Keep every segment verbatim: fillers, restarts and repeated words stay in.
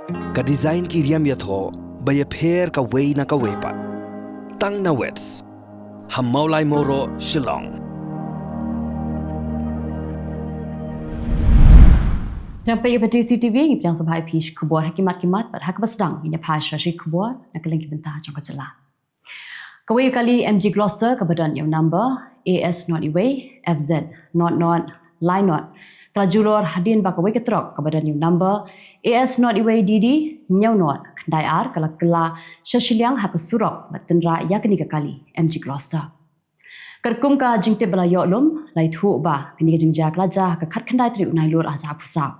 Ka design ki riam ïathoh ba ïapher kawei na kawei pat. Tang na Wits ha Mawlai Mawroh, Shillong. Nang peit ïa ka T C T V, ngi pdiang sngewbha ïa phi shi khubor ha ki mat ki mat bad ha kaba sdang ngin ïa phai sha shi khubor na ka liang ki bynta jong ka jylla. Kawei ka kali M G Gloster kaba don ïa u number A S not iwei F Z not not lai not ka la julor hadien ba kawei ka trok kaba don ïa u number A S not iwei D D hynñiew not khyndai ar ka la kylla sha shiliang ha ka surok bad tynrah ïa kane ka kali M G Gloster. Katkum ka jingtip ba la ïoh lum, la ïathuh ba kane ka jingjia ka la jia ha ka khatkhyndai tarik u Nailur arhajar arphew saw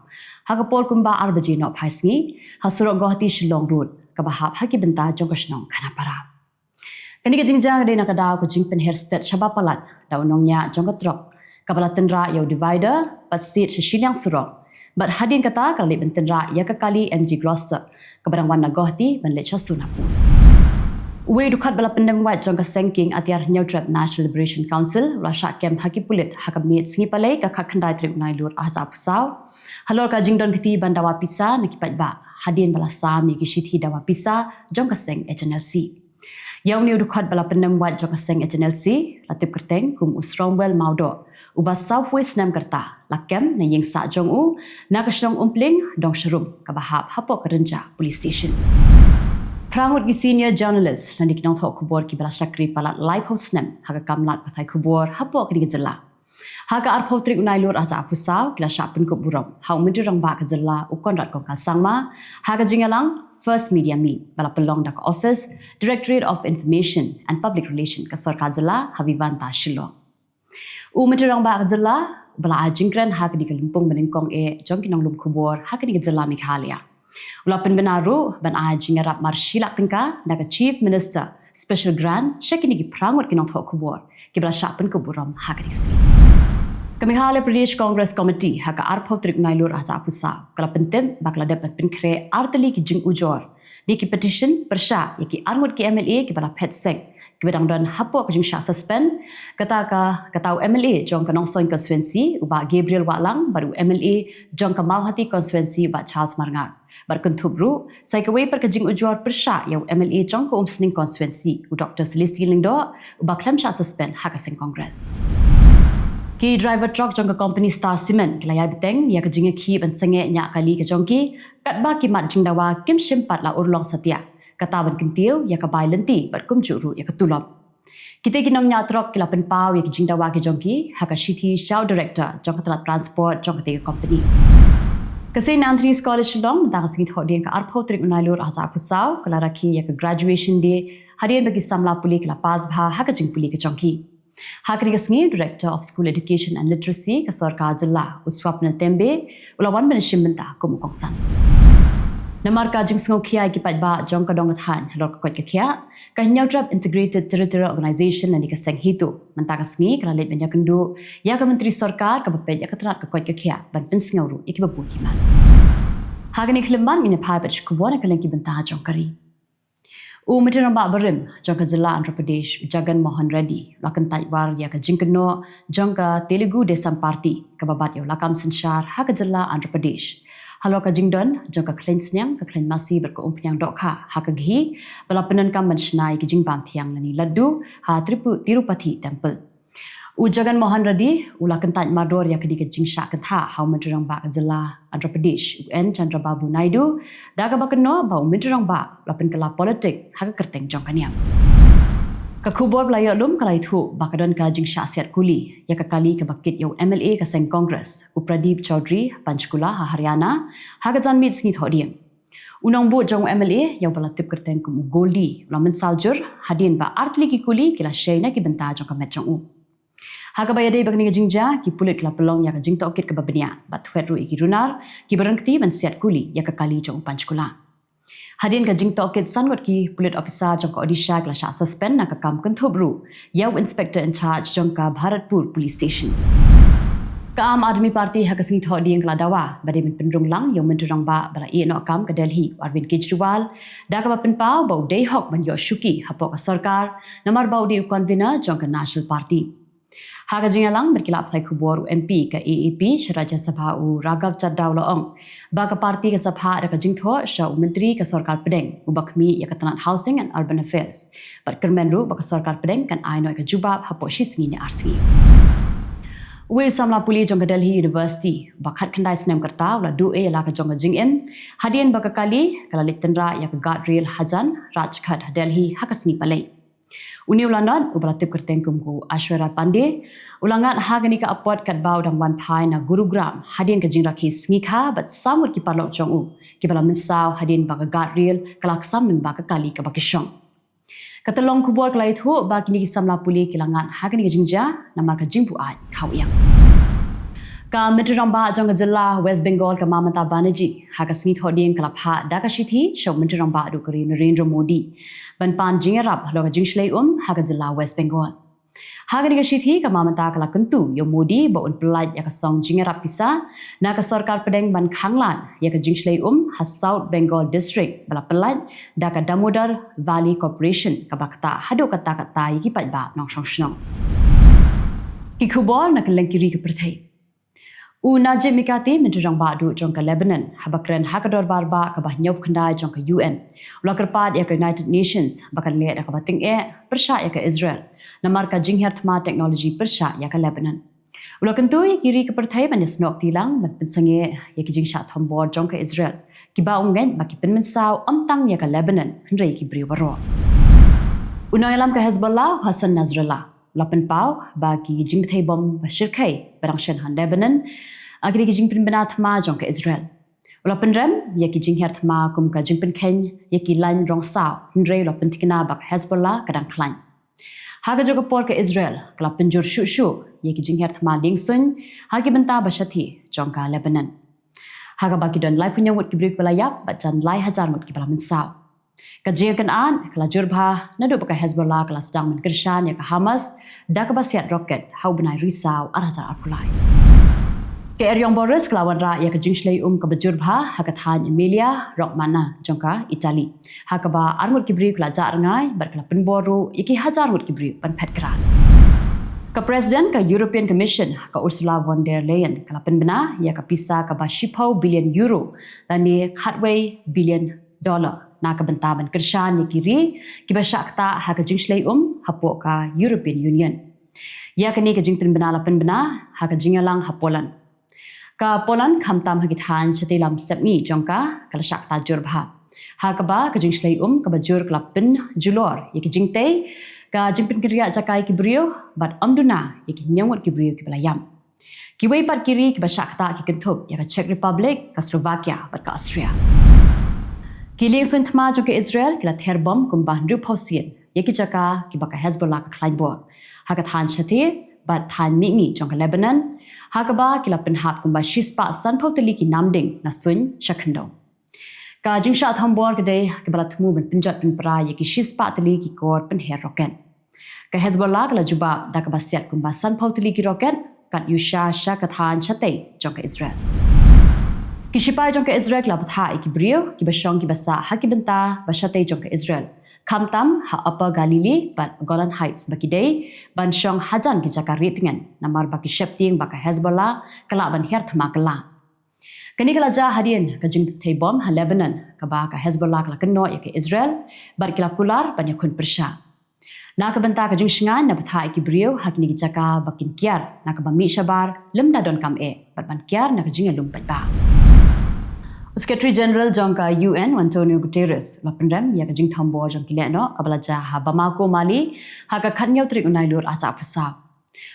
ha ka por kumba ar baje nohphai sngi ha surok Guwahati Shillong Road kaba hap ha ki bynta jong ka shnong Khanapara. Kane ka jingjia ka dei na ka daw ka jingpynher stet shaba palat da u nongñiah jong ka trok kaba la tynrah ïa u divider bad siat sha shiliang surok. Bad hadien kata ka la leit ban tynrah ïa ka kali M G Gloster kaba dang wan na Guwahati ban leit sha Sonapur. Uwei u dkhot ba la pyndem wait jong ka seng kieng atiar Hynñiewtrep National Liberation Council u la shah kem ha ki pulit ha ka miet sngi Palei ka khatkhyndai tarik u Nailur arhajar arphew saw halor ka jingdon kti ban dawa pisa na ki paidbah hadien ba la sam ïa ki shithi dawa pisa jong ka seng H N L C. Ïa une u dkhot ba la pyndem wait jong ka seng H N L C la tip kyrteng kum u Sromwell Mawdoh, uba saw phew snem ka rta, la kem na ïing sah jong u na ka shnong Umpling, Dongsharum, kaba hap hapoh ka Rynjah Police Station. Phra ngut ki senior journalist lane ki nongthoh khubor kiba la shakri palat laiphew snem ha ka kam lad pathai khubor hapoh kane ka jylla. Ha ka arphew tarik u Nailur arhajar arphew saw ki la shah pynkup burom ha u Myntri Rangbah ka jylla u Conrad Kongkal Sangma ha ka jingïalang First Media Meet ba la pynlong da ka Office Directorate of Information and Public Relation ka sorkar jylla ha Vivanta Shillong. U Myntri Rangbah ka jylla uba la ai jingkren ha kane ka lympung ba nyngkong eh jong ki nonglum khubor ha kane ka jylla Meghalaya u la pynbna ruh ban ai jingïarap mar shi lak tyngka na ka Chief Minister Special Grant sha kine ki phra ngut ki nongthoh khubor kiba la shah pynkup burom ha kane ka sngi. Ka Meghalaya Pradesh Congress Committee ha ka arphew tarik u Nailur arhajar arphew saw ka la pyntip ba ka la dep ban pynkhreh ar tylli ki jingujor ne ki petition pyrshah ïa ki ar ngut ki M L A kiba la phet seng kiba dang don hapoh ka jingshah suspend. Kata ka, kata u M L A jong ka Nongstoiñ constituency u Bah Gabriel Wahlang bad u M L A jong ka Mawhati constituency u Bah Charles Marngak. Bad kynthup ruh sa ïa kawei pat ka jingujor pyrshah ïa u M L A jong ka Umsning constituency u Doktor Celestine Lyngdoh uba khlem shah suspend ha ka seng Congress. Ki driver truck jong ka company Star Cement ki la ïai bteng ïa ka jingïakhih ban sangeh ñiah kali ka jong ki katba ki mat jingdawa kim shym pat la urlong satia, kata ban kyntiew ïa ka bai lynti bad kumjuh ruh ïa ka tulop. Kita ki nongñiah truck ki la pynpaw ïa ki jingdawa ki jong ki ha ka shithi sha u director jong ka tnat transport jong katei ka company. Ka Saint Anthony's College Shillong mynta ka sngi Thohdieng ka arphew tarik u Nailur arhajar arphew saw ka la rakhe ïa ka graduation day hadien ba ki samla pule ki la pass bha ha ka jingpule ka jong ki. Ha kane ka sngi, Director of School Education and Literacy ka sorkar jylla u Swapnil Tembe u la wan ban shim bynta kum u kongsan. Namar ka jingsngewkhia ïa ki paidbah jong ka dong ka thaiñ halor ka koit ka khiah, ka Hynñiewtrep Integrated Territorial Organization lane ka seng HITO mynta ka sngi ka la leit ban ïakynduh ïa ka Myntri Sorkar kaba peit ïa ka tnat ka koit ka khiah ban pynsngew ruh ïa kiba bun ki mat. Ha kane ka khyllipmat ngin ïa phai pat sha khubor na ka liang ki bynta jong ka ri. U Myntri Rangbah barim jong ka jylla Andhra Pradesh, u Jagan Mohan Reddy, u la kyntait war ïa ka jingkynnoh jong ka Telugu Desam Party kaba bat ïa u lakam synshar ha ka jylla Andhra Pradesh halor ka jingdon jong ka khleiñ sniang, ka khleiñ masi bad ka umphniang dohkha ha ka ghi ba la pyndonkam ban shna ïa ki jingbam thiang lane laddu ha Tirup-, Tirupati Temple. U Jagan Mohan Reddy u la kyntait mardor ïa kane ka jingshah kyntha ha u Myntri Rangbah ka jylla Andhra Pradesh, u N Chandrababu Naidu, da kaba kynnoh ba u Myntri Rangbah u la pynkylla politik ha ka kyrteng jong ka niam. Ka khubor ba la ïoh lum ka la ïathuh ba ka don ka jingshah siat kuli ïa ka kali kaba kit ïa u M L A ka seng Congress, u Pradip Chaudhary, Panchkula ha Haryana, ha ka janmiet sngi Thohdieng. U nongbud jong u M L A ïa uba la tip kyrteng kum u Goldie u la mynsaw jur hadien ba ar tylli ki kuli ki la shei na ki bynta jong ka met jong u. Ha kaba ïadei bad kane ka jingjia, ki pulit ki la pynlong ïa ka jingtohkit kaba bniah bad thwet ruh ïa ki runar kiba ryngkti ban siat kuli ïa ka kali jong u Panchkula. Hadien ka jingtohkit, san ngut ki pulit ophisar jong ka Odisha ki la shah suspend na ka kam, kynthup ruh ïa u inspector in charge jong ka Bharatpur Police Station. Ka Aam Aadmi Party ha ka sngi Thohdieng ka la dawa ba dei ban pynrung lang ïa u Myntri Rangbah ba la ïeh noh kam ka Delhi, u Arvind Kejriwal, da kaba pynpaw ba u dei hok ban ïoh shuki hapoh ka sorkar namar ba u dei u convener jong ka National Party. Ha ka jingïalang bad ki lad pathai khubor u M P ka A A P sha Rajya Sabha u Raghav Chadha u la ong ba ka party ka sa phah da ka jingthoh sha u Myntri ka Sorkar Pdeng uba khmih ïa ka tnat Housing and Urban Affairs bad kyrmen ruh ba ka Sorkar Pdeng kan ai noh ïa ka jubab hapoh shi sngi ne ar sngi. Uwei u samla pule jong ka Delhi University uba khatkhyndai snem ka rta u la duh ei ïa la ka jong ka jingim hadien ba ka kali ka la leit tynrah ïa ka guardrail hajan Rajghat ha Delhi ha ka sngi Palei. Une u lanot uba la tip kyrteng kum u Aishwarya Pandey u la ngat ha kane ka apot katba u dang wan phai na Gurugram hadien ka jingrakhe sngi kha bad saw ngut ki paralok jong u kiba la mynsaw hadien ba ka guardrail ka la ksam lyngba ka kali kaba ki shong. Ka tyllong khubor ka la ïathuh ba kine ki samla pule ki la ngat ha kane ka jingjia namar ka jingbuaid khawiang. Ka Myntri Rangbah jong ka jylla West Bengal ka Mamata Banerjee ha ka sngi Thohdieng ka la phah da ka shithi sha u Myntri Rangbah duh ka ri Narendra Modi ban pan jingïarap halor ka jingshlei um ha ka jylla West Bengal. Ha kane ka shithi ka Mamata ka la kyntu ïa u Modi ba un pyllait ïa ka song jingïarap pisa na ka Sorkar Pdeng ban khanglad ïa ka jingshlei um ha South Bengal District ba la pyllait da ka Damodar Valley Corporation kaba ktah haduh katta katta ïa ki paidbah nongshong shnong. Ki khubor na kylleng ki ri ka pyrthei. U Najib Mikati, Myntri Rangbah duh jong ka Lebanon, haba kren ha ka dorbar bah kaba hynñiewphew khyndai jong ka U N, u la kyrpad ïa ka United Nations ba kan leh da kaba tyngeh pyrshah ïa ka Israel namar ka jinghiar thma teknoloji pyrshah ïa ka Lebanon. U la kyntu ïa ki ri ka pyrthei ban ïasnoh kti lang ban pynsangeh ïa ki jingshah thombor jong ka Israel kiba u ngeit ba ki pynmynsaw ym tang ïa ka Lebanon hynrei ïa ki briew baroh. U nongïalam ka Hezbollah, Hassan Nasrallah, u la pynpaw ba ki jingbthei bom ba shyrkhei ba dang shen ha Lebanon ki dei ki jingpynbna thma jong ka Israel. U la pynrem ïa ki jinghiar thma kum ka jingpynkheiñ ïa ki lain rong saw hynrei u la pynthikna ba ka Hezbollah ka dang khlaiñ. Ha kajuh ka por ka Israel ka la pynjur shuh shuh ïa ki jinghiar thma liengsuiñ ha ki bynta ba shathie jong ka Lebanon, ha kaba ki don laiphew hynñiew ngut ki briew kiba la ïap bad jan lai hajar ngut kiba la mynsaw. Ka jingïakynad ka la jur bha naduh ba ka Hezbollah ka la sdang ban kyrshan ïa ka Hamas da kaba siat roket ha u bnai Risaw ar hajar arphew lai. Ka eriong Boris ka la wanrah ïa ka jingshlei um kaba jur bha ha ka thaiñ Emilia Romagna jong ka Italy, ha kaba ar ngut ki briew ka la jah rngai bad ka la pynbor ruh ïa ki hajar ngut ki briew ban phet krad. Ka President ka European Commission ka Ursula von der Leyen ka la pynbna ïa ka pisa kaba shiphew billion euro lane khatwei billion dollar na ka bynta ban kyrshan ïa ki ri kiba shah ktah ha ka jingshlei um hapoh ka European Union. Ïa kane ka jingpynbna la pynbna ha ka jingïalang ha Poland. Ka Poland khamtam ha ki thaiñ shatei lam sepngi jong ka ka la shah ktah jur bha, ha kaba ka jingshlei um kaba jur ka la pynjulor ïa ki jingtei, ka jingpynkynriah jaka ïa ki briew bad ym duna ïa ki hynñiew ngut ki briew kiba la ïap. Kiwei pat ki ri kiba shah ktah ki kynthup ïa ka Czech Republic, ka Slovakia bad ka Austria. Ki liengsuiñ thma jong ka Israel ki la ther bom kumba hynriewphew sien ïa ki jaka kiba ka Hezbollah ka khlaiñ bor ha ka thaiñ shathie bad thaiñ mihngi jong ka Lebanon, ha kaba ki la pynhap kumba shispah sanphew tylli ki namding na suiñ sha khyndew. Ka jingshah thombor ka dei kaba la thmu ban pynjot pynpra ïa ki shispah tylli ki kor pynher roket. Ka Hezbollah ka la jubab da kaba siat kumba sanphew tylli ki roket Katyusha sha ka thaiñ shatei jong ka Israel. Ki shipai jong ka Israel ki la bthah ïa ki briew kiba shong kiba sah ha ki bynta ba shatei jong ka Israel, khamtam ha Upper Galilee bad Golan Heights ba ki dei ban shong hajan ki jaka rieh tngen namar ba ki sheptieng ba ka Hezbollah ka lah ban hiar thma kylla. Kane ka la jia hadien ka jingpynthei bom ha Lebanon kaba ka Hezbollah ka la kynnoh ïa ka Israel bad ki la kular ban ïakhun pyrshah. Na ka bynta ka jingshngaiñ, la bthah ïa ki briew ha kine ki jaka ba kin kiar na kaba mih shabar lymda donkam eh bad ban kiar na ka jingïalum paidbah. U Secretary General jong ka U N, u Antonio Guterres, u la pynrem ïa ka jingthombor jong ki lehnoh kaba la jia ha Bamako, Mali, ha ka khathynñiew tarik u Nailur arhajar arphew saw.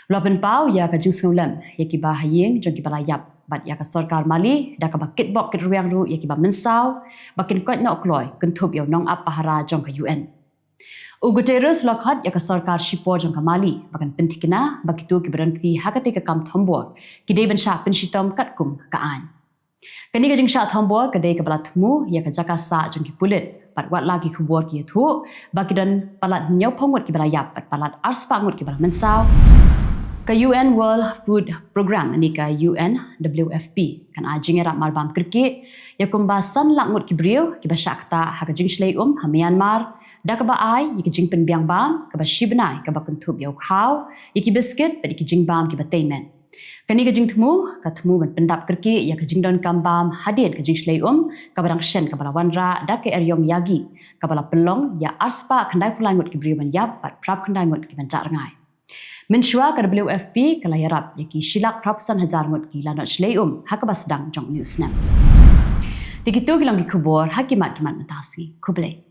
U la pynpaw ïa ka jingsngewlem ïa kiba ha ïing jong kiba la ïap bad ïa ka sorkar Mali da kaba kitbok kitrwiang ruh ïa kiba mynsaw ba kin koit noh kloi kynthup ïa u nongap pahara jong ka U N. U Guterres u la khot ïa ka sorkar shipor jong ka Mali ba kan pynthikna ba kito kiba don kti ha katei ka kam thombor ki dei ban shah pynshitom katkum ka aiñ. Kane ka jingshah thombor ka dei kaba la thmu ïa ka jaka sah jong ki pulit bad wat la ki khubor ki ïathuh ba ki don palat hynñiewphew ngut kiba la ïap bad palat arspah ngut kiba la mynsaw. Ka U N World Food Programme, ne ka U N W F P, kan ai jingïarap marbam kyrkieh ïa kumba san lak ngut ki briew kiba shah ktah ha ka jingshlei um ha Myanmar, da kaba ai ïa ka jingpynbiang bam kaba shi bnai kaba kynthup ïa u khaw, ïa ki biskit bad ïa ki jingbam kiba tei met. Kane ka jingthmu ka thmu ban pyndap kyrkieh ïa ka jingdonkam bam hadien ka jingshlei um kaba dang shen kaba la wanrah da ka eriong Yagi, kaba la pynlong ïa arspah khyndai phew lai ngut ki briew ban ïap bad phra phew khyndai ngut ki ban jah rngai. Mynshuwa ka W F P ka la ïarap ïa ki shi lak phra phew san hajar ngut ki lanot shlei um ha kaba sdang jong une u snem. Te kito ki long ki khubor ha ki mat ki mat mynta sngi. Khublei.